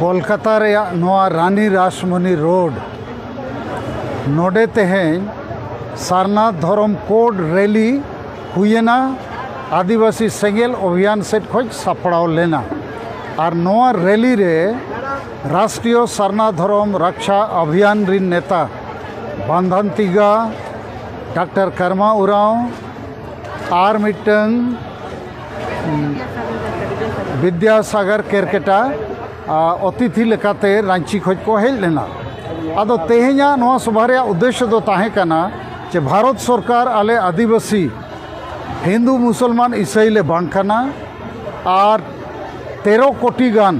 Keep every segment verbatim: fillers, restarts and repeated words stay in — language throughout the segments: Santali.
ᱠᱳᱞᱠᱟᱛᱟ ᱨᱮᱭᱟᱜ ᱱᱚᱣᱟ ᱨᱟᱱᱤ ᱨᱟᱥᱢᱚᱱᱤ ᱨᱳᱰ, ᱱᱚᱰᱮ ᱛᱮᱦᱮᱧ ᱥᱟᱨᱱᱟ ᱫᱷᱚᱨᱚᱢ ᱠᱳᱰ ᱨᱮᱞᱤ ᱦᱩᱭᱮᱱᱟ᱾ ᱟᱹᱫᱤᱵᱟᱹᱥᱤ ᱥᱮᱸᱜᱮᱞ ᱚᱵᱷᱤᱭᱟᱱ ᱥᱮᱫ ᱠᱷᱚᱱ ᱥᱟᱯᱲᱟᱣ ᱞᱮᱱᱟ᱾ ᱟᱨ ᱱᱚᱣᱟ ᱨᱮᱞᱤ ᱨᱮ ᱨᱟᱥᱴᱨᱤᱭᱚ ᱥᱟᱨᱱᱟ ᱫᱷᱚᱨᱚᱢ ᱨᱟᱠᱷᱟ ᱚᱵᱷᱤᱭᱟᱱ ᱨᱤᱱ ᱱᱮᱛᱟ ᱵᱟᱱᱫᱷᱟᱱ ᱛᱤᱜᱟ, ᱰᱟᱠᱛᱟᱨ ᱠᱟᱨᱢᱟ ᱩᱨᱟᱣ ᱟᱨ ᱢᱤᱫᱴᱟᱝ ᱵᱤᱫᱽᱭᱟᱥᱟᱜᱚᱨ ᱠᱮᱨᱠᱮᱴᱟ ᱟ, ᱚᱛᱤᱛᱷᱤ ᱞᱮᱠᱟᱛᱮ ᱨᱟᱺᱪᱤ ᱠᱷᱚᱱ ᱠᱚ ᱦᱮᱡ ᱞᱮᱱᱟ᱾ ᱟᱫᱚ ᱛᱮᱦᱮᱧᱟᱜ ᱱᱚᱣᱟ ᱥᱚᱵᱷᱟ ᱨᱮᱭᱟᱜ ᱩᱫᱽᱫᱮᱥᱥᱚ ᱫᱚ ᱛᱟᱦᱮᱸ ᱠᱟᱱᱟ ᱡᱮ ᱵᱷᱟᱨᱚᱛ ᱥᱚᱨᱠᱟᱨ ᱟᱞᱮ ᱟᱹᱫᱤᱵᱟᱹᱥᱤ ᱦᱤᱱᱫᱩ, ᱢᱩᱥᱚᱞᱢᱟᱱ, ᱤᱥᱟᱹᱭ ᱞᱮ ᱵᱟᱝ ᱠᱟᱱᱟ᱾ ᱟᱨ ᱛᱮᱨᱚ ᱠᱳᱴᱤ ᱜᱟᱱ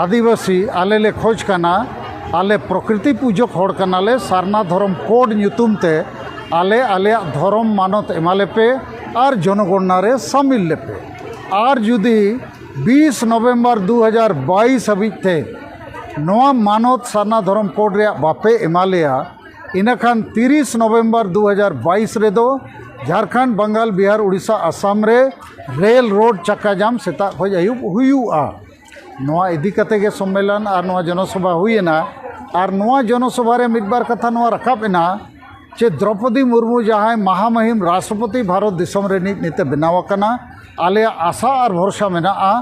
ᱟᱹᱫᱤᱵᱟᱹᱥᱤ ᱟᱞᱮ ᱞᱮ ᱠᱷᱚᱡᱽ ᱠᱟᱱᱟ᱾ ᱟᱞᱮ ᱯᱨᱚᱠᱨᱤᱛᱤ ᱯᱩᱡᱚᱠ ᱦᱚᱲ ᱠᱟᱱᱟᱞᱮ᱾ ᱥᱟᱨᱱᱟ ᱫᱷᱚᱨᱚᱢ ᱠᱳᱰ ᱧᱩᱛᱩᱢ ᱛᱮ ᱟᱞᱮ ᱟᱞᱮᱭᱟᱜ ᱫᱷᱚᱨᱚᱢ ᱢᱟᱱᱚᱛ ᱮᱢᱟ ᱞᱮᱯᱮ ᱟᱨ ᱡᱚᱱᱚᱜᱚᱬᱱᱟ ᱨᱮ ᱥᱟᱢᱤᱞ ᱞᱮᱯᱮ᱾ ᱟᱨ ᱡᱩᱫᱤ ᱵᱤᱥ ᱱᱚᱵᱷᱮᱢᱵᱚᱨ ᱫᱩ ᱦᱟᱡᱟᱨ ᱵᱟᱭᱤᱥ ᱦᱟᱹᱵᱤᱡ ᱛᱮ ᱱᱚᱣᱟ ᱢᱟᱱᱚᱛ ᱥᱟᱨᱱᱟ ᱫᱷᱚᱨᱚᱢ ᱠᱳᱰ ᱨᱮᱭᱟᱜ ᱵᱟᱯᱮ ᱮᱢᱟ ᱞᱮᱭᱟ, ᱤᱱᱟᱹᱠᱷᱟᱱ ᱛᱤᱨᱤᱥ ᱱᱚᱵᱷᱮᱢᱵᱚᱨ ᱫᱩ ᱦᱟᱡᱟᱨ ᱵᱟᱭᱤᱥ ᱨᱮᱫᱚ ᱡᱷᱟᱲᱠᱷᱚᱸᱰ, ᱵᱟᱝᱜᱟᱞ, ᱵᱤᱦᱟᱨ, ᱩᱲᱤᱥᱥᱟ, ᱟᱥᱟᱢ ᱨᱮ ᱨᱮᱞ ᱨᱳᱰ ᱪᱟᱠᱟ ᱡᱟᱢ ᱥᱮᱛᱟᱜ ᱠᱷᱚᱱ ᱟᱹᱭᱩᱵ ᱦᱩᱭᱩᱜᱼᱟ᱾ ᱱᱚᱣᱟ ᱤᱫᱤ ᱠᱟᱛᱮ ᱜᱮ ᱥᱚᱢᱢᱮᱞᱚᱱ ᱟᱨ ᱱᱚᱣᱟ ᱡᱚᱱᱚᱥᱚᱵᱷᱟ ᱦᱩᱭᱮᱱᱟ᱾ ᱟᱨ ᱱᱚᱣᱟ ᱡᱚᱱᱚᱥᱚᱵᱷᱟ ᱨᱮ ᱢᱤᱫ ᱵᱟᱨ ᱠᱟᱛᱷᱟ ᱱᱚᱣᱟ ᱨᱟᱠᱟᱵ ᱮᱱᱟ ᱪᱮ ᱫᱨᱚᱯᱚᱫᱤ ᱢᱩᱨᱢᱩ ᱡᱟᱦᱟᱸᱭ ᱢᱟᱦᱟᱢᱟᱹᱦᱤᱢ ᱨᱟᱥᱴᱨᱚᱯᱚᱛᱤ ᱵᱷᱟᱨᱚᱛ ᱫᱤᱥᱚᱢ ᱨᱤᱱᱤᱡ ᱱᱤᱛᱮ ᱵᱮᱱᱟᱣ ᱟᱠᱟᱱᱟ, ᱟᱞᱮᱭᱟᱜ ᱟᱥᱟ ᱟᱨ ᱵᱷᱚᱨᱥᱟ ᱢᱮᱱᱟᱜᱼᱟ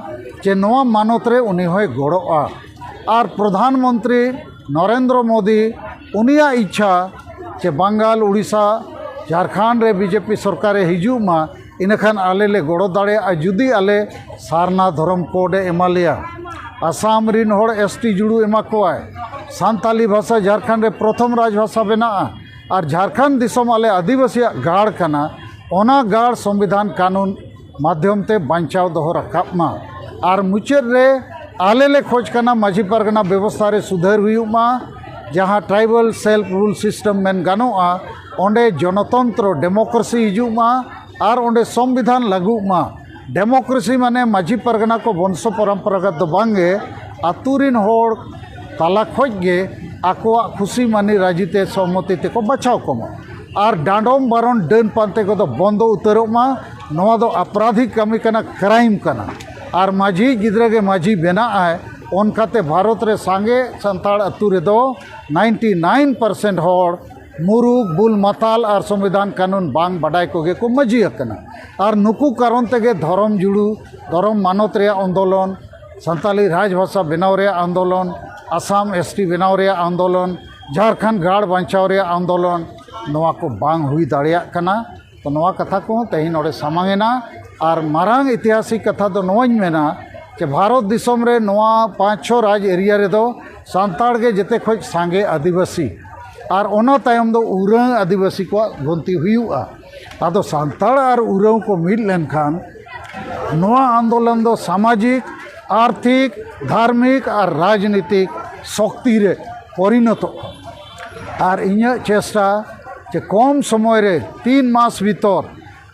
ᱪᱮ ᱱᱚᱣᱟ ᱢᱟᱱᱚᱛ ᱨᱮ ᱩᱱᱤ ᱦᱚᱸᱭ ᱜᱚᱲᱚᱜᱼᱟ᱾ ᱟᱨ ᱯᱨᱚᱫᱷᱟᱱ ᱢᱚᱱᱛᱨᱤ ᱱᱚᱨᱮᱱᱫᱨᱚ ᱢᱳᱫᱤ, ᱩᱱᱤᱭᱟᱜ ᱤᱪᱪᱷᱟ ᱪᱮ ᱵᱟᱝᱜᱟᱞ, ᱩᱲᱤᱥᱥᱟ, ᱡᱷᱟᱲᱠᱷᱚᱸᱰ ᱨᱮ ᱵᱤᱡᱮᱯᱤ ᱥᱚᱨᱠᱟᱨᱮ ᱦᱤᱡᱩᱜ ᱢᱟ, ᱤᱱᱟᱹᱠᱷᱟᱱ ᱟᱞᱮ ᱞᱮ ᱜᱚᱲᱚ ᱫᱟᱲᱮᱭᱟᱜᱼᱟ ᱡᱩᱫᱤ ᱟᱞᱮ ᱥᱟᱨᱱᱟ ᱫᱷᱚᱨᱚᱢ ᱠᱳᱰ ᱮ ᱮᱢᱟ ᱞᱮᱭᱟ᱾ ᱟᱥᱟᱢ ᱨᱤᱱ ᱦᱚᱲ ᱮᱥ ᱴᱤ ᱡᱩᱲᱩ ᱮᱢᱟ ᱠᱚᱣᱟᱭ᱾ ᱥᱟᱱᱛᱟᱞᱤ ᱵᱷᱟᱥᱟ ᱡᱷᱟᱲᱠᱷᱚᱸᱰ ᱨᱮ ᱯᱨᱚᱛᱷᱚᱢ ᱨᱟᱡᱽ ᱵᱷᱟᱥᱟ ᱵᱮᱱᱟᱜᱼᱟ᱾ ᱟᱨ ᱡᱷᱟᱲᱠᱷᱚᱸᱰ ᱫᱤᱥᱚᱢ ᱟᱞᱮ ᱟᱹᱫᱤᱵᱟᱹᱥᱤᱭᱟᱜ ᱜᱟᱲ ᱠᱟᱱᱟ, ᱚᱱᱟ ᱜᱟᱲ ᱥᱚᱝᱵᱤᱫᱷᱟᱱ ᱠᱟᱹᱱᱩᱱ ᱢᱟᱫᱽᱫᱷᱚᱢ ᱛᱮ ᱵᱟᱧᱪᱟᱣ ᱫᱚᱦᱚ ᱨᱟᱠᱟᱵ ᱢᱟ᱾ ᱟᱨ ᱢᱩᱪᱟᱹᱫ ᱨᱮ ᱟᱞᱮ ᱞᱮ ᱠᱷᱚᱡᱽ ᱠᱟᱱᱟ ᱢᱟᱹᱡᱷᱤ ᱯᱟᱨᱜᱟᱱᱟ ᱵᱮᱵᱚᱥᱛᱷᱟ ᱨᱮ ᱥᱩᱫᱷᱟᱹᱨ ᱦᱩᱭᱩᱜ ᱢᱟ, ᱡᱟᱦᱟᱸ ᱴᱨᱟᱭᱵᱟᱞ ᱥᱮᱞᱯ ᱨᱩᱞ ᱥᱤᱥᱴᱮᱢ ᱢᱮᱱ ᱜᱟᱱᱚᱜᱼᱟ, ᱚᱸᱰᱮ ᱡᱚᱱᱚᱛᱚᱱᱛᱨᱚ, ᱰᱮᱢᱳᱠᱨᱮᱥᱤ ᱦᱤᱡᱩᱜ ᱢᱟ ᱟᱨ ᱚᱸᱰᱮ ᱥᱚᱝᱵᱤᱫᱷᱟᱱ ᱞᱟᱹᱜᱩᱜ ᱢᱟ᱾ ᱰᱮᱢᱳᱠᱨᱮᱥᱤ ᱢᱟᱱᱮ ᱢᱟᱹᱡᱷᱤ ᱯᱟᱨᱜᱟᱱᱟ ᱠᱚ ᱵᱚᱝᱥᱚ ᱯᱚᱨᱚᱢᱯᱚᱨᱟᱜᱚᱛ ᱫᱚ ᱵᱟᱝᱜᱮ, ᱟᱹᱛᱩ ᱨᱤᱱ ᱦᱚᱲ ᱛᱟᱞᱟ ᱠᱷᱚᱡ ᱜᱮ ᱟᱠᱚᱣᱟᱜ ᱠᱷᱩᱥᱤ ᱢᱟᱹᱱᱤ ᱨᱟᱹᱡᱤ ᱛᱮ ᱥᱚᱦᱢᱚᱛᱤ ᱛᱮᱠᱚ ᱵᱟᱪᱷᱟᱣ ᱠᱚᱢᱟ᱾ ᱟᱨ ᱰᱟᱸᱰᱚᱢ ᱵᱟᱨᱚᱱ ᱰᱟᱹᱱ ᱯᱟᱱᱛᱮ ᱠᱚᱫᱚ ᱵᱚᱱᱫᱚ ᱩᱛᱟᱹᱨᱚᱜ ᱢᱟ᱾ ᱱᱚᱣᱟ ᱫᱚ ᱟᱯᱨᱟᱫᱷᱤᱠ ᱠᱟᱹᱢᱤ ᱠᱟᱱᱟ, ᱠᱨᱟᱭᱤᱢ ᱠᱟᱱᱟ᱾ ᱟᱨ ᱢᱟᱹᱡᱷᱤ ᱜᱤᱫᱽᱨᱟᱹ ᱜᱮ ᱢᱟᱹᱡᱷᱤ ᱵᱮᱱᱟᱜ ᱟᱭ, ᱚᱱᱠᱟᱛᱮ ᱵᱷᱟᱨᱚᱛ ᱨᱮ ᱥᱟᱸᱜᱮ ᱥᱟᱱᱛᱟᱲ ᱟᱹᱛᱩ ᱨᱮᱫᱚ ᱱᱟᱭᱤᱱᱴᱤ ᱱᱟᱭᱤᱱ ᱯᱟᱨᱥᱮᱱᱴ ᱦᱚᱲ ᱢᱩᱨᱩᱠ, ᱵᱩᱞ ᱢᱟᱛᱟᱞ ᱟᱨ ᱥᱚᱝᱵᱤᱫᱷᱟᱱ ᱠᱟᱹᱱᱩᱱ ᱵᱟᱝ ᱵᱟᱰᱟᱭ ᱠᱚᱜᱮ ᱠᱚ ᱢᱟᱹᱡᱷᱤ ᱟᱠᱟᱱᱟ᱾ ᱟᱨ ᱱᱩᱠᱩ ᱠᱟᱨᱚᱱ ᱛᱮᱜᱮ ᱫᱷᱚᱨᱚᱢ ᱡᱩᱲᱩ, ᱫᱷᱚᱨᱚᱢ ᱢᱟᱱᱚᱛ ᱨᱮᱭᱟᱜ ᱟᱱᱫᱳᱞᱚᱱ, ᱥᱟᱱᱛᱟᱞᱤ ᱨᱟᱡᱽᱵᱷᱟᱥᱟ ᱵᱮᱱᱟᱣ ᱨᱮᱭᱟᱜ ᱟᱱᱫᱳᱞᱚᱱ, ᱟᱥᱟᱢ ᱮᱥ ᱴᱤ ᱵᱮᱱᱟᱣ ᱨᱮᱭᱟᱜ ᱟᱱᱫᱳᱞᱚᱱ, ᱡᱷᱟᱲᱠᱷᱚᱸᱰ ᱜᱟᱲ ᱵᱟᱧᱪᱟᱣ ᱨᱮᱭᱟᱜ ᱟᱱᱫᱳᱞᱚᱱ, ᱱᱚᱣᱟ ᱠᱚ ᱵᱟᱝ ᱦᱩᱭ ᱫᱟᱲᱮᱭᱟᱜ ᱠᱟᱱᱟ᱾ ᱛᱚ, ᱱᱚᱣᱟ ᱠᱟᱛᱷᱟ ᱠᱚᱦᱚᱸ ᱛᱮᱦᱮᱧ ᱱᱚᱰᱮ ᱥᱟᱢᱟᱝ ᱮᱱᱟ᱾ ᱟᱨ ᱢᱟᱨᱟᱝ ᱤᱛᱤᱦᱟᱥᱤᱠ ᱠᱟᱛᱷᱟ ᱫᱚ ᱱᱚᱣᱟᱧ ᱢᱮᱱᱟ ᱡᱮ ᱵᱷᱟᱨᱚᱛ ᱫᱤᱥᱚᱢ ᱨᱮ ᱱᱚᱣᱟ ᱯᱟᱸᱪ ᱪᱷᱚ ᱨᱟᱡᱽ ᱮᱨᱤᱭᱟ ᱨᱮᱫᱚ ᱥᱟᱱᱛᱟᱲ ᱜᱮ ᱡᱮᱛᱮ ᱠᱷᱚᱱ ᱥᱟᱸᱜᱮ ᱟᱹᱫᱤᱵᱟᱹᱥᱤ, ᱟᱨ ᱚᱱᱟ ᱛᱟᱭᱚᱢ ᱫᱚ ᱩᱨᱟᱹᱝ ᱟᱹᱫᱤᱵᱟᱹᱥᱤ ᱠᱚᱣᱟᱜ ᱜᱚᱱᱛᱤ ᱦᱩᱭᱩᱜᱼᱟ᱾ ᱟᱫᱚ ᱥᱟᱱᱛᱟᱲ ᱟᱨ ᱩᱨᱟᱹᱝ ᱠᱚ ᱢᱤᱫ ᱞᱮᱱᱠᱷᱟᱱ ᱱᱚᱣᱟ ᱟᱱᱫᱳᱞᱚᱱ ᱫᱚ ᱥᱟᱢᱟᱡᱤᱠ, ᱟᱨᱛᱷᱤᱠ, ᱫᱷᱟᱨᱢᱤᱠ ᱟᱨ ᱨᱟᱡᱽᱱᱤᱛᱤᱠ ᱥᱚᱠᱛᱤ ᱨᱮ ᱯᱚᱨᱤᱱᱚᱛᱚᱜᱼᱟ᱾ ᱟᱨ ᱤᱧᱟᱹᱜ ᱪᱮᱥᱴᱟ ᱡᱮ ᱠᱚᱢ ᱥᱚᱢᱚᱭ ᱨᱮ ᱛᱤᱱ ᱢᱟᱥ ᱵᱷᱤᱛᱚᱨ,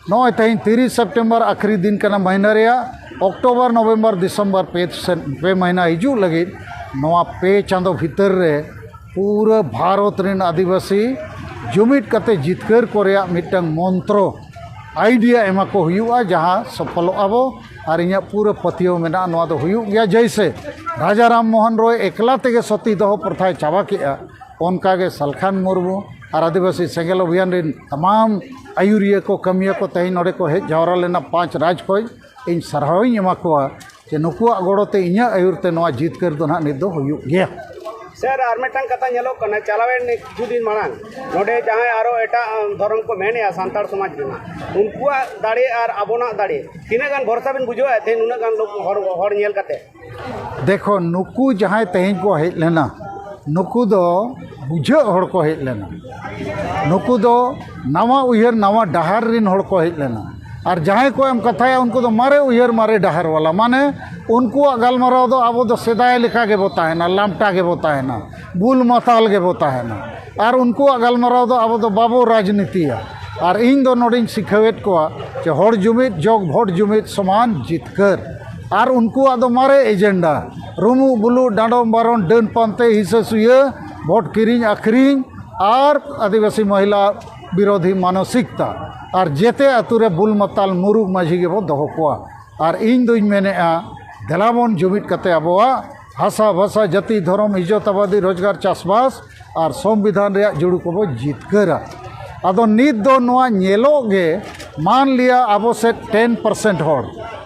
ᱱᱚᱜᱼᱚᱭ ᱛᱮᱦᱮᱧ ᱛᱤᱨᱤᱥ ᱥᱮᱯᱴᱮᱢᱵᱚᱨ ᱟᱠᱷᱨᱤ ᱫᱤᱱ ᱠᱟᱱᱟ ᱢᱟᱹᱦᱱᱟᱹ ᱨᱮᱭᱟᱜ, ᱚᱠᱴᱳᱵᱚᱨ, ᱱᱚᱵᱷᱮᱢᱵᱚᱨ, ᱰᱤᱥᱮᱢᱵᱚᱨ ᱯᱮ ᱥᱮ-, ᱯᱮ ᱢᱟᱹᱦᱱᱟᱹ ᱦᱤᱡᱩᱜ ᱞᱟᱹᱜᱤᱫ, ᱱᱚᱣᱟ ᱯᱮ ᱪᱟᱸᱫᱚ ᱵᱷᱤᱛᱟᱹᱨ ᱨᱮ ᱯᱩᱨᱟᱹ ᱵᱷᱟᱨᱚᱛ ᱨᱮᱱ ᱟᱹᱫᱤᱵᱟᱹᱥᱤ ᱡᱩᱢᱤᱫ ᱠᱟᱛᱮ ᱡᱤᱛᱠᱟᱹᱨ ᱠᱚ ᱨᱮᱭᱟᱜ ᱢᱤᱫᱴᱟᱝ ᱢᱚᱱᱛᱨᱚ, ᱟᱭᱰᱤᱭᱟ ᱮᱢᱟ ᱠᱚ ᱦᱩᱭᱩᱜᱼᱟ, ᱡᱟᱦᱟᱸ ᱥᱚᱯᱷᱚᱞᱚᱜ ᱟᱵᱚ᱾ ᱟᱨ ᱤᱧᱟᱹᱜ ᱯᱩᱨᱟᱹ ᱯᱟᱹᱛᱭᱟᱹᱣ ᱢᱮᱱᱟᱜᱼᱟ, ᱱᱚᱣᱟ ᱫᱚ ᱦᱩᱭᱩᱜ ᱜᱮᱭᱟ᱾ ᱡᱮᱭᱥᱮ ᱨᱟᱡᱟ ᱨᱟᱢ ᱢᱳᱦᱚᱱ ᱨᱚᱭ ᱮᱠᱞᱟ ᱛᱮᱜᱮ ᱥᱚᱛᱤ ᱫᱚᱦᱚ ᱯᱨᱚᱛᱷᱟᱭ ᱪᱟᱵᱟ ᱠᱮᱜᱼᱟ, ᱚᱱᱠᱟᱜᱮ ᱥᱟᱞᱠᱷᱟᱱ ᱢᱩᱨᱢᱩ ᱟᱨ ᱟᱹᱫᱤᱵᱟᱹᱥᱤ ᱥᱮᱸᱜᱮᱞ ᱚᱵᱷᱤᱭᱟᱱ ᱨᱮᱱ ᱛᱟᱢᱟᱢ ᱟᱹᱭᱩᱨᱤᱭᱟᱹ ᱠᱚ, ᱠᱟᱹᱢᱤᱭᱟᱹ ᱠᱚ ᱛᱮᱦᱮᱧ ᱱᱚᱰᱮ ᱠᱚ ᱦᱮᱡ ᱡᱟᱣᱨᱟ ᱞᱮᱱᱟ ᱯᱟᱸᱪ ᱨᱟᱡᱽ ᱠᱷᱚᱱ᱾ ᱤᱧ ᱥᱟᱨᱦᱟᱣᱤᱧ ᱮᱢᱟ ᱠᱚᱣᱟ ᱡᱮ ᱱᱩᱠᱩᱣᱟᱜ ᱜᱚᱲᱚ ᱛᱮ, ᱤᱧᱟᱹᱜ ᱟᱹᱭᱩᱨ ᱛᱮ ᱱᱚᱣᱟ ᱡᱤᱛᱠᱟᱹᱨ ᱫᱚ ᱱᱟᱦᱟᱜ ᱱᱤᱛ ᱫᱚ ᱦᱩᱭᱩᱜ ᱜᱮᱭᱟ᱾ ᱥᱮᱨ, ᱟᱨ ᱢᱤᱫᱴᱟᱝ ᱠᱟᱛᱷᱟ ᱧᱮᱞᱚᱜ ᱠᱟᱱᱟ, ᱪᱟᱞᱟᱣᱮᱱ ᱠᱤᱪᱷᱩ ᱫᱤᱱ ᱢᱟᱲᱟᱝ ᱱᱚᱰᱮ ᱡᱟᱦᱟᱸᱭ ᱟᱨᱚ ᱮᱴᱟᱜ ᱫᱷᱚᱨᱚᱢ ᱠᱚ ᱢᱮᱱᱮᱜᱼᱟ ᱥᱟᱱᱛᱟᱲ ᱥᱚᱢᱟᱡᱽ ᱨᱮᱱᱟᱜ, ᱩᱱᱠᱩᱣᱟᱜ ᱫᱟᱲᱮ ᱟᱨ ᱟᱵᱚᱱᱟᱜ ᱫᱟᱲᱮ ᱛᱤᱱᱟᱹᱜ ᱜᱟᱱ ᱵᱷᱚᱨᱥᱟ ᱵᱮᱱ ᱵᱩᱡᱷᱟᱹᱣᱟ ᱛᱮᱦᱮᱧ ᱩᱱᱟᱹᱜ ᱜᱟᱱ ᱞᱳᱠ, ᱦᱚᱲ, ᱦᱚᱲ ᱧᱮᱞ ᱠᱟᱛᱮ? ᱫᱮᱠᱷᱚ, ᱱᱩᱠᱩ ᱡᱟᱦᱟᱸᱭ ᱛᱮᱦᱮᱧ ᱠᱚ ᱦᱮᱡ ᱞᱮᱱᱟ, ᱱᱩᱠᱩ ᱫᱚ ᱵᱩᱡᱷᱟᱹᱜ ᱦᱚᱲ ᱠᱚ ᱦᱮᱡ ᱞᱮᱱᱟ᱾ ᱱᱩᱠᱩ ᱫᱚ ᱱᱟᱣᱟ ᱩᱭᱦᱟᱹᱨ, ᱱᱟᱣᱟ ᱰᱟᱦᱟᱨ ᱨᱮᱱ ᱦᱚᱲ ᱠᱚ ᱦᱮᱡ ᱞᱮᱱᱟ᱾ ᱟᱨ ᱡᱟᱦᱟᱸᱭ ᱠᱚ ᱮᱢ ᱠᱟᱛᱷᱟᱭᱟ, ᱩᱱᱠᱩ ᱫᱚ ᱢᱟᱨᱮ ᱩᱭᱦᱟᱹᱨ, ᱢᱟᱨᱮ ᱰᱟᱦᱟᱨ ᱵᱟᱞᱟ᱾ ᱢᱟᱱᱮ, ᱩᱱᱠᱩᱣᱟᱜ ᱜᱟᱞᱢᱟᱨᱟᱣ ᱫᱚ ᱟᱵᱚ ᱫᱚ ᱥᱮᱫᱟᱭ ᱞᱮᱠᱟ ᱜᱮᱵᱚ ᱛᱟᱦᱮᱱᱟ, ᱞᱟᱢᱴᱟ ᱜᱮᱵᱚ ᱛᱟᱦᱮᱱᱟ, ᱵᱩᱞ ᱢᱟᱛᱟᱞ ᱜᱮᱵᱚ ᱛᱟᱦᱮᱱᱟ᱾ ᱟᱨ ᱩᱱᱠᱩᱣᱟᱜ ᱜᱟᱞᱢᱟᱨᱟᱣ ᱫᱚ ᱟᱵᱚ ᱫᱚ ᱵᱟᱵᱚ ᱨᱟᱡᱽᱱᱤᱛᱤᱭᱟ᱾ ᱟᱨ ᱤᱧ ᱫᱚ ᱱᱚᱰᱮᱧ ᱥᱤᱠᱷᱟᱹᱣᱮᱫ ᱠᱚᱣᱟ ᱡᱮ ᱦᱚᱲ ᱡᱩᱢᱤᱫ ᱡᱚᱜᱽ ᱵᱷᱳᱴ ᱡᱩᱢᱤᱫ ᱥᱚᱢᱟᱱ ᱡᱤᱛᱠᱟᱹᱨ᱾ ᱟᱨ ᱩᱱᱠᱩᱣᱟᱜ ᱫᱚ ᱢᱟᱨᱮ ᱮᱡᱮᱱᱰᱟ, ᱨᱩᱢᱩᱜ ᱵᱩᱞᱩᱜ, ᱰᱟᱸᱰᱚᱢ ᱵᱟᱨᱚᱱ, ᱰᱟᱹᱱ ᱯᱟᱱᱛᱮ, ᱦᱤᱥᱟᱹ ᱥᱩᱭᱟᱹ, ᱵᱷᱳᱴ ᱠᱤᱨᱤᱧ ᱟᱹᱠᱷᱨᱤᱧ ᱟᱨ ᱟᱹᱫᱤᱵᱟᱹᱥᱤ ᱢᱚᱦᱤᱞᱟ ᱵᱤᱨᱳᱫᱷᱤ ᱢᱟᱱᱚᱥᱤᱠᱛᱟ᱾ ᱟᱨ ᱡᱮᱛᱮ ᱟᱹᱛᱩ ᱨᱮ ᱵᱩᱞ ᱢᱟᱛᱟᱞ ᱢᱩᱨᱩᱠ ᱢᱟᱹᱡᱷᱤ ᱜᱮᱵᱚ ᱫᱚᱦᱚ ᱠᱚᱣᱟ᱾ ᱟᱨ ᱤᱧ ᱫᱩᱧ ᱢᱮᱱᱮᱫᱼᱟ, ᱫᱮᱞᱟ ᱵᱚᱱ ᱡᱩᱢᱤᱫ ᱠᱟᱛᱮ ᱟᱵᱚᱣᱟᱜ ᱦᱟᱥᱟ ᱵᱷᱟᱥᱟ ᱡᱟᱹᱛᱤ ᱫᱷᱚᱨᱚᱢ ᱤᱡᱽᱡᱚᱛ ᱟᱵᱟᱫᱤ ᱨᱳᱡᱽᱜᱟᱨ ᱪᱟᱥᱵᱟᱥ ᱟᱨ ᱥᱚᱝᱵᱤᱫᱷᱟᱱ ᱨᱮᱭᱟᱜ ᱡᱩᱲᱩ ᱠᱚᱵᱚ ᱡᱤᱛᱠᱟᱹᱨᱟ᱾ ᱟᱫᱚ ᱱᱤᱛ ᱫᱚ ᱱᱚᱣᱟ ᱧᱮᱞᱚᱜ ᱜᱮ, ᱢᱟᱱ ᱞᱤᱭᱟ ᱟᱵᱚ ᱥᱮᱫ ᱴᱮᱱ ᱯᱟᱨᱥᱮᱱᱴ ᱦᱚᱲ,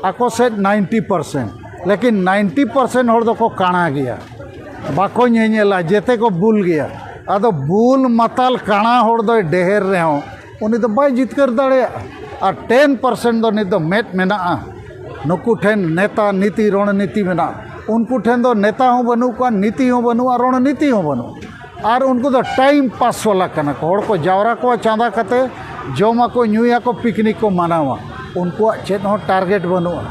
ᱟᱠᱚ ᱥᱮᱫ ᱱᱟᱭᱤᱱᱴᱤ ᱯᱟᱨᱥᱮᱱᱴ, ᱞᱮᱠᱤᱱ ᱱᱟᱭᱤᱱᱴᱤ ᱯᱟᱨᱥᱮᱱᱴ ᱦᱚᱲ ᱫᱚᱠᱚ ᱠᱟᱬᱟ ᱜᱮᱭᱟ, ᱵᱟᱠᱚ ᱧᱮᱧᱮᱞᱟ, ᱡᱮᱛᱮ ᱠᱚ ᱵᱩᱞ ᱜᱮᱭᱟ᱾ ᱟᱫᱚ ᱵᱩᱞ ᱢᱟᱛᱟᱞ ᱠᱟᱬᱟ ᱦᱚᱲ ᱫᱚᱭ ᱰᱮᱦᱮᱨ ᱨᱮᱦᱚᱸ ᱩᱱᱤ ᱫᱚ ᱵᱟᱭ ᱡᱤᱛᱠᱟᱹᱨ ᱫᱟᱲᱮᱭᱟᱜᱼᱟ᱾ ᱟᱨ ᱴᱮᱱ ᱯᱟᱨᱥᱮᱱᱴ ᱫᱚ ᱱᱤᱛ ᱫᱚ ᱢᱮᱫ ᱢᱮᱱᱟᱜᱼᱟ, ᱱᱩᱠᱩ ᱴᱷᱮᱱ ᱱᱮᱛᱟ ᱱᱤᱛᱤ ᱨᱚᱬᱱᱤᱛᱤ ᱢᱮᱱᱟᱜᱼᱟ, ᱩᱱᱠᱩ ᱴᱷᱮᱱ ᱫᱚ ᱱᱮᱛᱟ ᱦᱚᱸ ᱵᱟᱹᱱᱩᱜ ᱠᱚᱣᱟ, ᱱᱤᱛᱤ ᱦᱚᱸ ᱵᱟᱹᱱᱩᱜᱼᱟ, ᱨᱚᱬᱱᱤᱛᱤ ᱦᱚᱸ ᱵᱟᱹᱱᱩᱜᱼᱟ᱾ ᱟᱨ ᱩᱱᱠᱩ ᱫᱚ ᱴᱟᱭᱤᱢ ᱯᱟᱥ ᱵᱟᱞᱟ ᱠᱟᱱᱟ ᱠᱚ, ᱦᱚᱲ ᱠᱚ ᱡᱟᱣᱨᱟ ᱠᱚᱣᱟ, ᱪᱟᱸᱫᱟ ᱠᱟᱛᱮ ᱡᱚᱢᱟᱠᱚ, ᱧᱩᱭᱟᱠᱚ, ᱯᱤᱠᱱᱤᱠ ᱠᱚ ᱢᱟᱱᱟᱣᱟ᱾ ᱩᱱᱠᱩᱣᱟᱜ ᱪᱮᱫ ᱦᱚᱸ ᱴᱟᱨᱜᱮᱴ ᱵᱟᱹᱱᱩᱜᱼᱟ᱾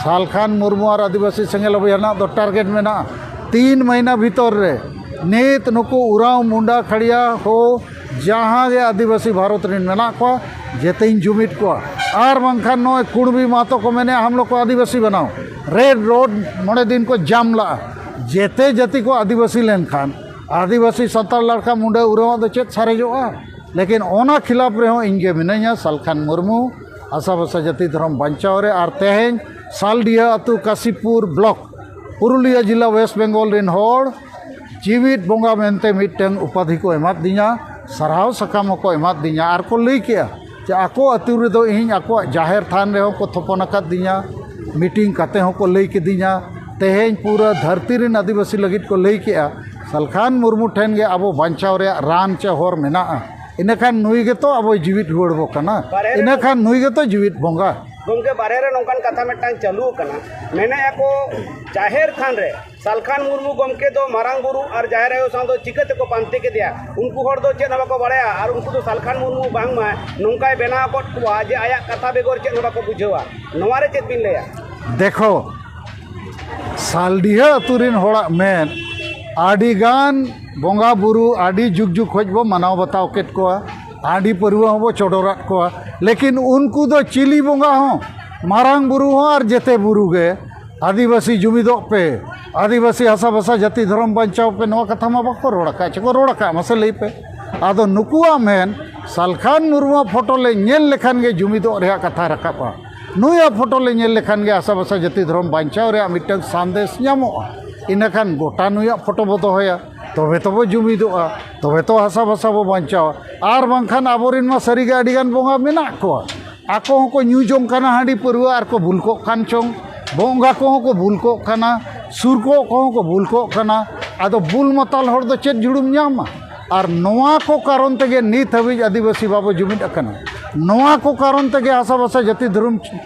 ᱥᱟᱞᱠᱷᱟᱱ ᱢᱩᱨᱢᱩ ᱟᱨ ᱟᱹᱫᱤᱵᱟᱹᱥᱤ ᱥᱮᱸᱜᱮᱞ ᱚᱵᱷᱤᱭᱟᱱᱟᱜ ᱫᱚ ᱴᱟᱨᱜᱮᱴ ᱢᱮᱱᱟᱜᱼᱟ᱾ ᱛᱤᱱ ᱢᱟᱹᱦᱱᱟᱹ ᱵᱷᱤᱛᱚᱨ ᱨᱮ ᱱᱤᱛ ᱱᱩᱠᱩ ᱩᱨᱟᱣ ᱢᱩᱱᱰᱟ ᱠᱷᱟᱲᱤᱭᱟ ᱦᱳ, ᱡᱟᱦᱟᱸ ᱜᱮ ᱟᱹᱫᱤᱵᱟᱹᱥᱤ ᱵᱷᱟᱨᱚᱛ ᱨᱮᱱ ᱢᱮᱱᱟᱜ ᱠᱚᱣᱟ, ᱡᱮᱛᱮᱧ ᱡᱩᱢᱤᱫ ᱠᱚᱣᱟ᱾ ᱟᱨ ᱵᱟᱝᱠᱷᱟᱱ ᱱᱚᱜᱼᱚᱭ ᱠᱩᱲᱢᱤ ᱢᱟᱦᱟᱛᱚ ᱠᱚ ᱢᱮᱱᱮᱫᱼᱟ, ᱦᱟᱢ ᱞᱳᱜ ᱠᱚ ᱟᱹᱫᱤᱵᱟᱹᱥᱤ ᱵᱮᱱᱟᱣ, ᱨᱮᱰ ᱨᱳᱰ ᱢᱚᱬᱮ ᱫᱤᱱ ᱠᱚ ᱡᱟᱢ ᱞᱟᱜᱼᱟ᱾ ᱡᱮᱛᱮ ᱡᱟᱹᱛᱤ ᱠᱚ ᱟᱹᱫᱤᱵᱟᱹᱥᱤ ᱞᱮᱱᱠᱷᱟᱱ ᱟᱹᱫᱤᱵᱟᱹᱥᱤ, ᱥᱟᱱᱛᱟᱲ, ᱞᱟᱲᱠᱟ, ᱢᱩᱱᱰᱟᱹ, ᱩᱨᱟᱣᱟᱜ ᱫᱚ ᱪᱮᱫ ᱥᱟᱨᱮᱡᱚᱜᱼᱟ? ᱞᱮᱠᱤᱱ ᱚᱱᱟ ᱠᱷᱤᱞᱟᱯ ᱨᱮᱦᱚᱸ ᱤᱧ ᱜᱮ ᱢᱤᱱᱟᱹᱧᱟ, ᱥᱟᱞᱠᱷᱟᱱ ᱢᱩᱨᱢᱩ, ᱦᱟᱥᱟ ᱵᱷᱟᱥᱟ ᱡᱟᱹᱛᱤ ᱫᱷᱚᱨᱚᱢ ᱵᱟᱧᱪᱟᱣ ᱨᱮ᱾ ᱟᱨ ᱛᱮᱦᱮᱧ ᱥᱟᱞᱰᱤᱦᱟᱹ ᱟᱹᱛᱩ, ᱠᱟᱥᱤᱯᱩᱨ ᱵᱞᱚᱠ, ᱯᱩᱨᱩᱞᱤᱭᱟᱹ ᱡᱤᱞᱟ, ᱳᱭᱮᱥᱴ ᱵᱮᱝᱜᱚᱞ ᱨᱮᱱ ᱦᱚᱲ ᱡᱤᱣᱤᱫ ᱵᱚᱸᱜᱟ ᱢᱮᱱᱛᱮ ᱢᱤᱫᱴᱟᱝ ᱩᱯᱟᱫᱷᱤ ᱠᱚ ᱮᱢᱟᱫᱤᱧᱟ, ᱥᱟᱨᱦᱟᱣ ᱥᱟᱠᱟᱢ ᱦᱚᱸᱠᱚ ᱮᱢᱟᱫᱤᱧᱟ᱾ ᱟᱨ ᱠᱚ ᱞᱟᱹᱭ ᱠᱮᱜᱼᱟ ᱡᱮ ᱟᱠᱚ ᱟᱹᱛᱩ ᱨᱮᱫᱚ ᱤᱧ ᱟᱠᱚᱣᱟᱜ ᱡᱟᱦᱮᱨ ᱛᱷᱟᱱ ᱨᱮᱦᱚᱸ ᱠᱚ ᱛᱷᱚᱯᱚᱱ ᱟᱠᱟᱫᱤᱧᱟ, ᱢᱤᱴᱤᱝ ᱠᱟᱛᱮ ᱦᱚᱸᱠᱚ ᱞᱟᱹᱭ ᱠᱤᱫᱤᱧᱟ᱾ ᱛᱮᱦᱮᱧ ᱯᱩᱨᱟᱹ ᱫᱷᱟᱹᱨᱛᱤ ᱨᱮᱱ ᱟᱹᱫᱤᱵᱟᱹᱥᱤ ᱞᱟᱹᱜᱤᱫ ᱠᱚ ᱞᱟᱹᱭ ᱠᱮᱜᱼᱟ, ᱥᱟᱞᱠᱷᱟᱱ ᱢᱩᱨᱢᱩ ᱴᱷᱮᱱ ᱜᱮ ᱟᱵᱚ ᱵᱟᱧᱪᱟᱣ ᱨᱮᱭᱟᱜ ᱨᱟᱱ ᱪᱮ ᱦᱚᱨ ᱢᱮᱱᱟᱜᱼᱟ᱾ ᱤᱱᱟᱹᱠᱷᱟᱱ ᱱᱩᱭ ᱜᱮᱛᱚ ᱟᱵᱚᱭ ᱡᱤᱣᱤᱫ ᱨᱩᱣᱟᱹᱲ ᱵᱚ ᱠᱟᱱᱟ, ᱵᱟᱨᱦᱮ ᱨᱮ ᱤᱱᱟᱹᱠᱷᱟᱱ ᱱᱩᱭ ᱜᱮᱛᱚ ᱡᱤᱣᱤᱫ ᱵᱚᱸᱜᱟ᱾ ᱜᱚᱢᱠᱮ, ᱵᱟᱨᱦᱮ ᱨᱮ ᱱᱚᱝᱠᱟᱱ ᱠᱟᱛᱷᱟ ᱢᱤᱫᱴᱟᱝ ᱪᱟᱹᱞᱩ ᱟᱠᱟᱱᱟ, ᱢᱮᱱᱮᱫᱼᱟ ᱠᱚ ᱡᱟᱦᱮᱨ ᱛᱷᱟᱱ ᱨᱮ ᱥᱟᱞᱠᱷᱟᱱ ᱢᱩᱨᱢᱩ ᱜᱚᱢᱠᱮ ᱫᱚ ᱢᱟᱨᱟᱝ ᱵᱩᱨᱩ ᱟᱨ ᱡᱟᱦᱮᱨ ᱟᱭᱳ ᱥᱟᱶ ᱫᱚ ᱪᱤᱠᱟᱹ ᱛᱮᱠᱚ ᱯᱟᱱᱛᱮ ᱠᱮᱫᱮᱭᱟ? ᱩᱱᱠᱩ ᱦᱚᱲ ᱫᱚ ᱪᱮᱫ ᱦᱚᱸ ᱵᱟᱠᱚ ᱵᱟᱲᱟᱭᱟ, ᱟᱨ ᱩᱱᱠᱩ ᱫᱚ ᱥᱟᱞᱠᱷᱟᱱ ᱢᱩᱨᱢᱩ ᱵᱟᱝᱢᱟ ᱱᱚᱝᱠᱟᱭ ᱵᱮᱱᱟᱣ ᱟᱠᱟᱫ ᱠᱚᱣᱟ ᱡᱮ ᱟᱭᱟᱜ ᱠᱟᱛᱷᱟ ᱵᱮᱜᱚᱨ ᱪᱮᱫ ᱦᱚᱸ ᱵᱟᱠᱚ ᱵᱩᱡᱷᱟᱹᱣᱟ᱾ ᱱᱚᱣᱟ ᱨᱮ ᱪᱮᱫ ᱵᱤᱱ ᱞᱟᱹᱭᱟ? ᱫᱮᱠᱷᱚ, ᱥᱟᱞᱰᱤᱦᱟᱹ ᱟᱹᱛᱩ ᱨᱮᱱ ᱦᱚᱲᱟᱜ ᱢᱮᱱ, ᱟᱹᱰᱤᱜᱟᱱ ᱵᱚᱸᱜᱟ ᱵᱩᱨᱩ ᱟᱹᱰᱤ ᱡᱩᱜᱽ ᱡᱩᱜᱽ ᱠᱷᱚᱡ ᱵᱚ ᱢᱟᱱᱟᱣ ᱵᱟᱛᱟᱣ ᱠᱮᱫ ᱠᱚᱣᱟ, ᱦᱟᱺᱰᱤ ᱯᱟᱹᱨᱣᱟᱹ ᱦᱚᱸᱵᱚ ᱪᱚᱰᱚᱨᱟᱫ ᱠᱚᱣᱟ, ᱞᱮᱠᱤᱱ ᱩᱱᱠᱩ ᱫᱚ ᱪᱤᱞᱤ ᱵᱚᱸᱜᱟ ᱦᱚᱸ, ᱢᱟᱨᱟᱝ ᱵᱩᱨᱩ ᱦᱚᱸ ᱟᱨ ᱡᱮᱛᱮ ᱵᱩᱨᱩ ᱜᱮ, ᱟᱹᱫᱤᱵᱟᱹᱥᱤ ᱡᱩᱢᱤᱫᱚᱜ ᱯᱮ, ᱟᱹᱫᱤᱵᱟᱹᱥᱤ ᱦᱟᱥᱟ ᱵᱷᱟᱥᱟ ᱡᱟᱹᱛᱤ ᱫᱷᱚᱨᱚᱢ ᱵᱟᱧᱪᱟᱣ ᱯᱮ, ᱱᱚᱣᱟ ᱠᱟᱛᱷᱟ ᱢᱟ ᱵᱟᱠᱚ ᱨᱚᱲ ᱟᱠᱟᱫ᱾ ᱪᱮ ᱠᱚ ᱨᱚᱲ ᱟᱠᱟᱫ? ᱢᱟᱥᱮ ᱞᱟᱹᱭ ᱯᱮ᱾ ᱟᱫᱚ ᱱᱩᱠᱩᱣᱟᱜ ᱢᱮᱱ, ᱥᱟᱞᱠᱷᱟᱱ ᱢᱩᱨᱢᱩᱣᱟᱜ ᱯᱷᱳᱴᱳ ᱞᱮ ᱧᱮᱞ ᱞᱮᱠᱷᱟᱱ ᱜᱮ ᱡᱩᱢᱤᱫᱚᱜ ᱨᱮᱭᱟᱜ ᱠᱟᱛᱷᱟ ᱨᱟᱠᱟᱵᱼᱟ, ᱱᱩᱭᱟᱜ ᱯᱷᱳᱴᱳ ᱞᱮ ᱧᱮᱞ ᱞᱮᱠᱷᱟᱱ ᱜᱮ ᱦᱟᱥᱟ ᱵᱷᱟᱥᱟ ᱡᱟᱹᱛᱤ ᱫᱷᱚᱨᱚᱢ ᱵᱟᱧᱪᱟᱣ ᱨᱮᱭᱟᱜ ᱢᱤᱫᱴᱟᱝ ᱥᱟᱸᱫᱮᱥ ᱧᱟᱢᱚᱜᱼᱟ᱾ ᱤᱱᱟᱹᱠᱷᱟᱱ ᱜᱚᱴᱟ ᱱᱩᱭᱟᱜ ᱯᱷᱳᱴᱳ ᱵᱚ ᱫᱚᱦᱚᱭᱟ, ᱛᱚᱵᱮ ᱛᱚᱵᱚ ᱡᱩᱢᱤᱫᱚᱜᱼᱟ, ᱛᱚᱵᱮ ᱛᱚ ᱦᱟᱥᱟ ᱵᱷᱟᱥᱟ ᱵᱚ ᱵᱟᱧᱪᱟᱣᱟ᱾ ᱟᱨ ᱵᱟᱝᱠᱷᱟᱱ ᱟᱵᱚᱨᱮᱱ ᱢᱟ ᱥᱟᱹᱨᱤᱜᱮ ᱟᱹᱰᱤᱜᱟᱱ ᱵᱚᱸᱜᱟ ᱢᱮᱱᱟᱜ ᱠᱚᱣᱟ, ᱟᱠᱚ ᱦᱚᱸᱠᱚ ᱧᱩ ᱡᱚᱝ ᱠᱟᱱᱟ ᱦᱟᱺᱰᱤ ᱯᱟᱹᱨᱣᱟᱹ ᱟᱨ ᱠᱚ ᱵᱩᱞ ᱠᱚᱜ ᱠᱟᱱ ᱪᱚᱝ, ᱵᱚᱸᱜᱟ ᱠᱚᱦᱚᱸ ᱠᱚ ᱵᱩᱞ ᱠᱚᱜ ᱠᱟᱱᱟ, ᱥᱩᱨ ᱠᱚᱜ ᱠᱚᱦᱚᱸ ᱠᱚ ᱵᱩᱞ ᱠᱚᱜ ᱠᱟᱱᱟ᱾ ᱟᱫᱚ ᱵᱩᱞ ᱢᱟᱛᱟᱞ ᱦᱚᱲ ᱫᱚ ᱪᱮᱫ ᱡᱩᱲᱩᱢ ᱧᱟᱢᱟ? ᱟᱨ ᱱᱚᱣᱟ ᱠᱚ ᱠᱟᱨᱚᱱ ᱛᱮᱜᱮ ᱱᱤᱛ ᱦᱟᱹᱵᱤᱡ ᱟᱹᱫᱤᱵᱟᱹᱥᱤ ᱵᱟᱵᱚ ᱡᱩᱢᱤᱫ ᱟᱠᱟᱱᱟ᱾ ᱱᱚᱣᱟ ᱠᱚ ᱠᱟᱨᱚᱱ ᱛᱮᱜᱮ ᱦᱟᱥᱟ ᱵᱷᱟᱥᱟ ᱡᱟᱹᱛᱤ ᱫᱷᱚᱨᱚᱢ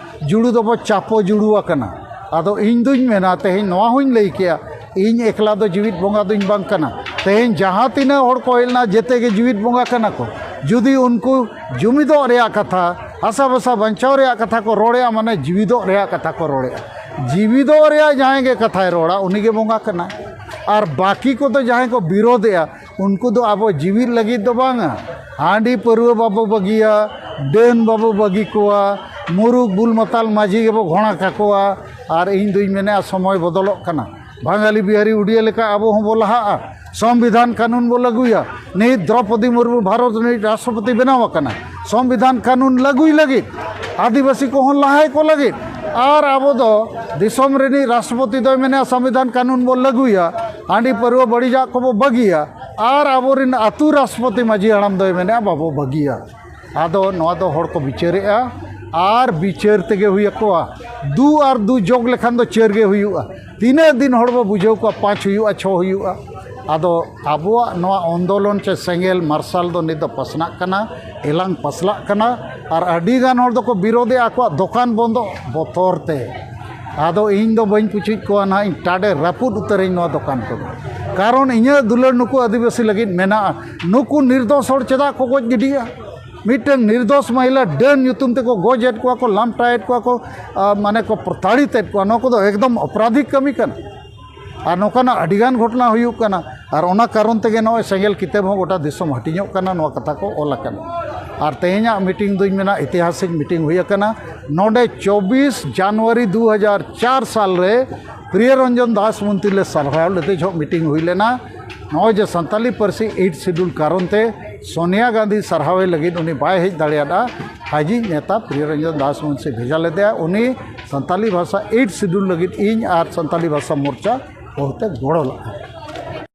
ᱡᱩᱲᱩ ᱫᱚᱵᱚ ᱪᱟᱯᱚ ᱡᱩᱲᱩ ᱟᱠᱟᱱᱟ᱾ ᱟᱫᱚ ᱤᱧ ᱫᱩᱧ ᱢᱮᱱᱟ, ᱛᱮᱦᱮᱧ ᱱᱚᱣᱟ ᱦᱚᱸᱧ ᱞᱟᱹᱭ ᱠᱮᱜᱼᱟ, ᱤᱧ ᱮᱠᱞᱟ ᱫᱚ ᱡᱤᱣᱤᱫ ᱵᱚᱸᱜᱟ ᱫᱩᱧ ᱵᱟᱝ ᱠᱟᱱᱟ᱾ ᱛᱮᱦᱮᱧ ᱡᱟᱦᱟᱸ ᱛᱤᱱᱟᱹᱜ ᱦᱚᱲ ᱠᱚ ᱦᱮᱡ ᱞᱮᱱᱟ, ᱡᱮᱛᱮ ᱜᱮ ᱡᱤᱣᱤᱫ ᱵᱚᱸᱜᱟ ᱠᱟᱱᱟ ᱠᱚ᱾ ᱡᱩᱫᱤ ᱩᱱᱠᱩ ᱡᱩᱢᱤᱫᱚᱜ ᱨᱮᱭᱟᱜ ᱠᱟᱛᱷᱟ, ᱦᱟᱥᱟ ᱵᱷᱟᱥᱟ ᱵᱟᱧᱪᱟᱣ ᱨᱮᱭᱟᱜ ᱠᱟᱛᱷᱟ ᱠᱚ ᱨᱚᱲᱮᱜᱼᱟ, ᱢᱟᱱᱮ ᱡᱤᱣᱤᱫᱚᱜ ᱨᱮᱭᱟᱜ ᱠᱟᱛᱷᱟ ᱠᱚ ᱨᱚᱲᱮᱜᱼᱟ᱾ ᱡᱤᱣᱤᱫᱚᱜ ᱨᱮᱭᱟᱜ ᱡᱟᱦᱟᱸᱭ ᱜᱮ ᱠᱟᱛᱷᱟᱭ ᱨᱚᱲᱟ, ᱩᱱᱤ ᱜᱮ ᱵᱚᱸᱜᱟ ᱠᱟᱱᱟᱭ᱾ ᱟᱨ ᱵᱟᱹᱠᱤ ᱠᱚᱫᱚ ᱡᱟᱦᱟᱸᱭ ᱠᱚ ᱵᱤᱨᱳᱫᱷᱮᱜᱼᱟ, ᱩᱱᱠᱩ ᱫᱚ ᱟᱵᱚ ᱡᱤᱣᱤᱫ ᱞᱟᱹᱜᱤᱫ ᱫᱚ ᱵᱟᱝᱟ᱾ ᱦᱟᱺᱰᱤ ᱯᱟᱹᱨᱣᱟᱹ ᱵᱟᱵᱚ ᱵᱟᱹᱜᱤᱭᱟ, ᱰᱟᱹᱱ ᱵᱟᱵᱚ ᱵᱟᱹᱜᱤ ᱠᱚᱣᱟ, ᱢᱩᱨᱩᱠ ᱵᱩᱞ ᱢᱟᱛᱟᱞ ᱢᱟᱹᱡᱷᱤ ᱜᱮᱵᱚ ᱜᱷᱚᱬᱟ ᱠᱟᱠᱚᱣᱟ᱾ ᱟᱨ ᱤᱧ ᱫᱩᱧ ᱢᱮᱱᱮᱜᱼᱟ, ᱥᱚᱢᱚᱭ ᱵᱚᱫᱚᱞᱚᱜ ᱠᱟᱱᱟ᱾ ᱵᱟᱝᱜᱟᱞᱤ ᱵᱤᱦᱟᱨᱤ ᱩᱰᱤᱭᱟ ᱞᱮᱠᱟ ᱟᱵᱚ ᱦᱚᱸᱵᱚ ᱞᱟᱦᱟᱜᱼᱟ, ᱥᱚᱝᱵᱤᱫᱷᱟᱱ ᱠᱟᱹᱱᱩᱱ ᱵᱚ ᱞᱟᱹᱜᱩᱭᱟ᱾ ᱱᱤᱛ ᱫᱨᱚᱯᱚᱫᱤ ᱢᱩᱨᱢᱩ ᱵᱷᱟᱨᱚᱛ ᱨᱤᱱᱤᱡ ᱨᱟᱥᱴᱨᱚᱯᱚᱛᱤ ᱵᱮᱱᱟᱣ ᱟᱠᱟᱱᱟ᱾ ᱥᱚᱝᱵᱤᱫᱷᱟᱱ ᱠᱟᱹᱱᱩᱱ ᱞᱟᱹᱜᱩᱭ ᱞᱟᱹᱜᱤᱫ ᱟᱹᱫᱤᱵᱟᱹᱥᱤ ᱠᱚᱦᱚᱸ ᱞᱟᱦᱟᱭ ᱠᱚ ᱞᱟᱹᱜᱤᱫ᱾ ᱟᱨ ᱟᱵᱚ ᱫᱚ ᱫᱤᱥᱚᱢ ᱨᱤᱱᱤᱡ ᱨᱟᱥᱴᱨᱚᱯᱚᱛᱤ ᱫᱚᱭ ᱢᱮᱱᱮᱜᱼᱟ, ᱥᱚᱝᱵᱤᱫᱷᱟᱱ ᱠᱟᱹᱱᱩᱱ ᱵᱚ ᱞᱟᱹᱜᱩᱭᱟ, ᱦᱟᱺᱰᱤ ᱯᱟᱹᱨᱣᱟᱹ ᱵᱟᱹᱲᱤᱡᱟᱜ ᱠᱚᱵᱚ ᱵᱟᱹᱜᱤᱭᱟ, ᱟᱨ ᱟᱵᱚᱨᱤᱱ ᱟᱹᱛᱩ ᱨᱟᱥᱴᱨᱚᱯᱚᱛᱤ ᱢᱟᱹᱡᱷᱤ ᱦᱟᱲᱟᱢ ᱫᱚᱭ ᱢᱮᱱᱮᱜᱼᱟ, ᱵᱟᱵᱚ ᱵᱟᱹᱜᱤᱭᱟ᱾ ᱟᱫᱚ ᱱᱚᱣᱟ ᱫᱚ ᱦᱚᱲ ᱠᱚ ᱵᱤᱪᱟᱹᱨᱮᱜᱼᱟ, ᱟᱨ ᱵᱤᱪᱟᱹᱨ ᱛᱮᱜᱮ ᱦᱩᱭ ᱟᱠᱚᱣᱟ᱾ ᱫᱩ ᱟᱨ ᱫᱩ ᱡᱳᱜᱽ ᱞᱮᱠᱷᱟᱱ ᱫᱚ ᱪᱟᱹᱨ ᱜᱮ ᱦᱩᱭᱩᱜᱼᱟ᱾ ᱛᱤᱱᱟᱹᱜ ᱫᱤᱱ ᱦᱚᱲ ᱵᱚ ᱵᱩᱡᱷᱟᱹᱣ ᱠᱚᱣᱟ, ᱯᱟᱸᱪ ᱦᱩᱭᱩᱜᱼᱟ, ᱪᱷᱚ ᱦᱩᱭᱩᱜᱼᱟ? ᱟᱫᱚ ᱟᱵᱚᱣᱟᱜ ᱱᱚᱣᱟ ᱟᱱᱫᱳᱞᱚᱱ ᱪᱮ ᱥᱮᱸᱜᱮᱞ ᱢᱟᱨᱥᱟᱞ ᱫᱚ ᱱᱤᱛ ᱫᱚ ᱯᱟᱥᱱᱟᱜ ᱠᱟᱱᱟ, ᱮᱞᱟᱝ ᱯᱟᱥᱞᱟᱜ ᱠᱟᱱᱟ᱾ ᱟᱨ ᱟᱹᱰᱤᱜᱟᱱ ᱦᱚᱲ ᱫᱚᱠᱚ ᱵᱤᱨᱳᱫᱷᱮᱜᱼᱟ, ᱟᱠᱚᱣᱟᱜ ᱫᱚᱠᱟᱱ ᱵᱚᱱᱫᱚ ᱵᱚᱛᱚᱨ ᱛᱮ᱾ ᱟᱫᱚ ᱤᱧ ᱫᱚ ᱵᱟᱹᱧ ᱯᱩᱪᱷᱩᱡ ᱠᱚᱣᱟ ᱱᱟᱦᱟᱜ, ᱤᱧ ᱴᱟᱰᱮ ᱨᱟᱹᱯᱩᱫ ᱩᱛᱟᱹᱨᱟᱹᱧ ᱱᱚᱣᱟ ᱫᱚᱠᱟᱱ ᱠᱚᱫᱚ᱾ ᱠᱟᱨᱚᱱ ᱤᱧᱟᱹᱜ ᱫᱩᱞᱟᱹᱲ ᱱᱩᱠᱩ ᱟᱹᱫᱤᱵᱟᱹᱥᱤ ᱞᱟᱹᱜᱤᱫ ᱢᱮᱱᱟᱜᱼᱟ᱾ ᱱᱩᱠᱩ ᱱᱤᱨᱫᱳᱥ ᱦᱚᱲ ᱪᱮᱫᱟᱜ ᱠᱚ ᱜᱚᱡ ᱜᱤᱰᱤᱜᱼᱟ? ᱢᱤᱫᱴᱟᱝ ᱱᱤᱨᱫᱳᱥ ᱢᱚᱦᱤᱞᱟ ᱰᱟᱹᱱ ᱧᱩᱛᱩᱢ ᱛᱮᱠᱚ ᱜᱚᱡᱮᱫ ᱠᱚᱣᱟ ᱠᱚ, ᱞᱟᱢᱴᱟᱭᱮᱫ ᱠᱚᱣᱟ ᱠᱚ, ᱟ, ᱢᱟᱱᱮ ᱠᱚ ᱯᱨᱚᱛᱟᱲᱤᱛᱮᱫ ᱠᱚᱣᱟ᱾ ᱱᱚᱣᱟ ᱠᱚᱫᱚ ᱮᱠᱫᱚᱢ ᱚᱯᱨᱟᱫᱷᱤᱠ ᱠᱟᱹᱢᱤ ᱠᱟᱱᱟ᱾ ᱟᱨ ᱱᱚᱝᱠᱟᱱᱟᱜ ᱟᱹᱰᱤᱜᱟᱱ ᱜᱷᱚᱴᱚᱱᱟ ᱦᱩᱭᱩᱜ ᱠᱟᱱᱟ᱾ ᱟᱨ ᱚᱱᱟ ᱠᱟᱨᱚᱱ ᱛᱮᱜᱮ ᱱᱚᱜᱼᱚᱭ ᱥᱮᱸᱜᱮᱞ ᱠᱤᱛᱟᱹᱵ ᱦᱚᱸ ᱜᱚᱴᱟ ᱫᱤᱥᱚᱢ ᱦᱟᱹᱴᱤᱧᱚᱜ ᱠᱟᱱᱟ, ᱱᱚᱣᱟ ᱠᱟᱛᱷᱟ ᱠᱚ ᱚᱞ ᱟᱠᱟᱱᱟ᱾ ᱟᱨ ᱛᱮᱦᱮᱧᱟᱜ ᱢᱤᱴᱤᱝ ᱫᱩᱧ ᱢᱮᱱᱟ ᱤᱛᱤᱦᱟᱥᱤᱠ ᱢᱤᱴᱤᱝ ᱦᱩᱭ ᱟᱠᱟᱱᱟ᱾ ᱱᱚᱰᱮ ᱪᱚᱵᱵᱤᱥ ᱡᱟᱱᱩᱣᱟᱨᱤ ᱫᱩ ᱦᱟᱡᱟᱨ ᱪᱟᱨ ᱥᱟᱞ ᱨᱮ ᱯᱨᱤᱭᱚ ᱨᱚᱧᱡᱚᱱ ᱫᱟᱥ ᱢᱚᱱᱛᱨᱤ ᱞᱮ ᱥᱟᱨᱦᱟᱣ ᱞᱮᱫᱮ ᱡᱚᱦᱚᱜ ᱢᱤᱴᱤᱝ ᱦᱩᱭ ᱞᱮᱱᱟ᱾ ᱱᱚᱜᱼᱚᱭ ᱡᱮ ᱥᱟᱱᱛᱟᱞᱤ ᱯᱟᱹᱨᱥᱤ ᱮᱭᱤᱴ ᱥᱤᱰᱩᱞ ᱠᱟᱨᱚᱱ ᱛᱮ ᱥᱳᱱᱤᱭᱟ ᱜᱟᱱᱫᱷᱤ ᱥᱟᱨᱦᱟᱣᱮ ᱞᱟᱹᱜᱤᱫ ᱩᱱᱤ ᱵᱟᱭ ᱦᱮᱡ ᱫᱟᱲᱮᱭᱟᱫᱟ᱾ ᱦᱟᱡᱤ ᱱᱮᱛᱟ ᱯᱨᱤᱭᱚ ᱨᱚᱧᱡᱚᱱ ᱫᱟᱥ ᱢᱩᱱᱥᱤ ᱵᱷᱮᱡᱟ ᱞᱮᱫᱮᱭᱟ᱾ ᱩᱱᱤ ᱥᱟᱱᱛᱟᱞᱤ ᱵᱷᱟᱥᱟ ᱮᱭᱤᱴ ᱥᱤᱰᱩᱞ ᱞᱟᱹᱜᱤᱫ ᱤᱧ ᱟᱨ ᱥᱟᱱᱛᱟᱞᱤ ᱵᱷᱟᱥᱟ ᱢᱳᱨᱪᱟ ᱵᱚᱦᱩᱛᱮ ᱜᱚᱲᱚ ᱞᱟᱜᱼᱟ᱾